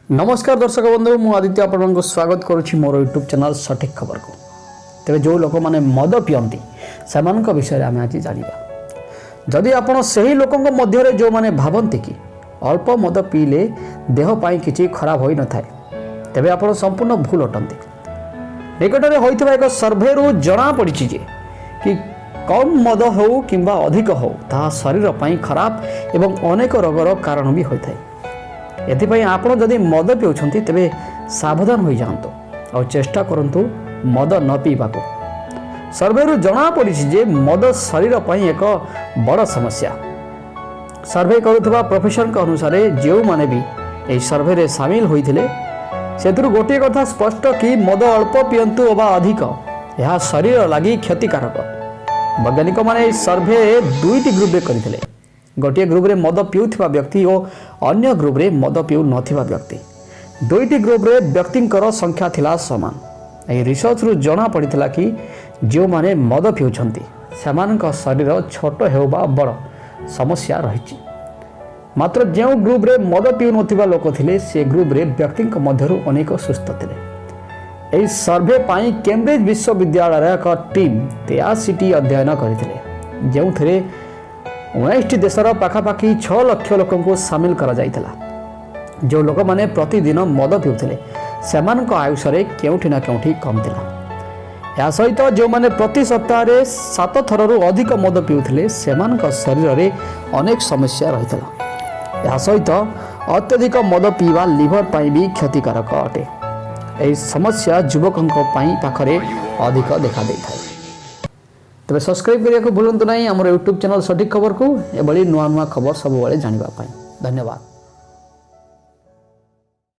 ନମସ୍କାର ଦର୍ଶକ ବନ୍ଧୁ, ମୁଁ ଆଦିତ୍ୟ ଆପଣଙ୍କୁ ସ୍ୱାଗତ କରୁଛି ମୋର ୟୁଟ୍ୟୁବ୍ ଚ୍ୟାନେଲ୍ ସଠିକ୍ ଖବରକୁ। ତେବେ ଯେଉଁ ଲୋକମାନେ ମଦ ପିଅନ୍ତି, ସେମାନଙ୍କ ବିଷୟରେ ଆମେ ଆଜି ଜାଣିବା। ଯଦି ଆପଣ ସେହି ଲୋକଙ୍କ ମଧ୍ୟରେ ଯେଉଁମାନେ ଭାବନ୍ତି କି ଅଳ୍ପ ମଦ ପିଇଲେ ଦେହ ପାଇଁ କିଛି ଖରାପ ହୋଇନଥାଏ, ତେବେ ଆପଣ ସମ୍ପୂର୍ଣ୍ଣ ଭୁଲ ଅଟନ୍ତି। ନିକଟରେ ହୋଇଥିବା ଏକ ସର୍ଭେରୁ ଜଣାପଡ଼ିଛି ଯେ କି କମ୍ ମଦ ହେଉ କିମ୍ବା ଅଧିକ ହେଉ, ତାହା ଶରୀର ପାଇଁ ଖରାପ ଏବଂ ଅନେକ ରୋଗର କାରଣ ବି ହୋଇଥାଏ। ଏଥିପାଇଁ ଆପଣ ଯଦି ମଦ ପିଉଛନ୍ତି, ତେବେ ସାବଧାନ ହୋଇଯାଆନ୍ତୁ ଆଉ ଚେଷ୍ଟା କରନ୍ତୁ ମଦ ନ ପିଇବାକୁ। ସର୍ଭେରୁ ଜଣାପଡ଼ିଛି ଯେ ମଦ ଶରୀର ପାଇଁ ଏକ ବଡ଼ ସମସ୍ୟା। ସର୍ଭେ କରୁଥିବା ପ୍ରଫେସରଙ୍କ ଅନୁସାରେ, ଯେଉଁମାନେ ବି ଏହି ସର୍ଭେରେ ସାମିଲ ହୋଇଥିଲେ, ସେଥିରୁ ଗୋଟିଏ କଥା ସ୍ପଷ୍ଟ କି ମଦ ଅଳ୍ପ ପିଅନ୍ତୁ ଅବା ଅଧିକ, ଏହା ଶରୀର ଲାଗି କ୍ଷତିକାରକ। ବୈଜ୍ଞାନିକମାନେ ଏହି ସର୍ଭେ ଦୁଇଟି ଗ୍ରୁପରେ କରିଥିଲେ। ଗୋଟିଏ ଗ୍ରୁପରେ ମଦ ପିଉଥିବା ବ୍ୟକ୍ତି ଓ ଅନ୍ୟ ଗ୍ରୁପରେ ମଦ ପିଉନଥିବା ବ୍ୟକ୍ତି। ଦୁଇଟି ଗ୍ରୁପରେ ବ୍ୟକ୍ତିଙ୍କର ସଂଖ୍ୟା ଥିଲା ସମାନ। ଏହି ରିସର୍ଚ୍ଚରୁ ଜଣାପଡ଼ିଥିଲା କି ଯେଉଁମାନେ ମଦ ପିଉଛନ୍ତି, ସେମାନଙ୍କ ଶରୀର ଛୋଟ ହେଉ ବା ବଡ଼, ସମସ୍ୟା ରହିଛି। ମାତ୍ର ଯେଉଁ ଗ୍ରୁପରେ ମଦ ପିଉନଥିବା ଲୋକ ଥିଲେ, ସେ ଗ୍ରୁପରେ ବ୍ୟକ୍ତିଙ୍କ ମଧ୍ୟରୁ ଅନେକ ସୁସ୍ଥ ଥିଲେ। ଏହି ସର୍ଭେ ପାଇଁ କେମ୍ବ୍ରିଜ୍ ବିଶ୍ୱବିଦ୍ୟାଳୟର ଏକ ଟିମ୍ 83ଟି ଅଧ୍ୟୟନ କରିଥିଲେ, ଯେଉଁଥିରେ 19ଟି ଦେଶର ପାଖାପାଖି 6 ଲକ୍ଷ ଲୋକଙ୍କୁ ସାମିଲ କରାଯାଇଥିଲା। ଯେଉଁ ଲୋକମାନେ ପ୍ରତିଦିନ ମଦ ପିଉଥିଲେ, ସେମାନଙ୍କ ଆୟୁଷରେ କେଉଁଠି ନା କେଉଁଠି କମ୍ ଥିଲା। ଏହା ସହିତ ଯେଉଁମାନେ ପ୍ରତି ସପ୍ତାହରେ ସାତ ଥରରୁ ଅଧିକ ମଦ ପିଉଥିଲେ, ସେମାନଙ୍କ ଶରୀରରେ ଅନେକ ସମସ୍ୟା ରହିଥିଲା। ଏହା ସହିତ ଅତ୍ୟଧିକ ମଦ ପିଇବା ଲିଭର ପାଇଁ ବି କ୍ଷତିକାରକ ଅଟେ। ଏହି ସମସ୍ୟା ଯୁବକଙ୍କ ପାଇଁ ପାଖରେ ଅଧିକ ଦେଖାଦେଇଥାଏ। ତେବେ ସବସ୍କ୍ରାଇବ୍ କରିବାକୁ ଭୁଲନ୍ତୁ ନାହିଁ ଆମର ୟୁଟ୍ୟୁବ୍ ଚ୍ୟାନେଲ୍ ସଠିକ୍ ଖବରକୁ, ଏଭଳି ନୂଆ ନୂଆ ଖବର ସବୁବେଳେ ଜାଣିବା ପାଇଁ। ଧନ୍ୟବାଦ।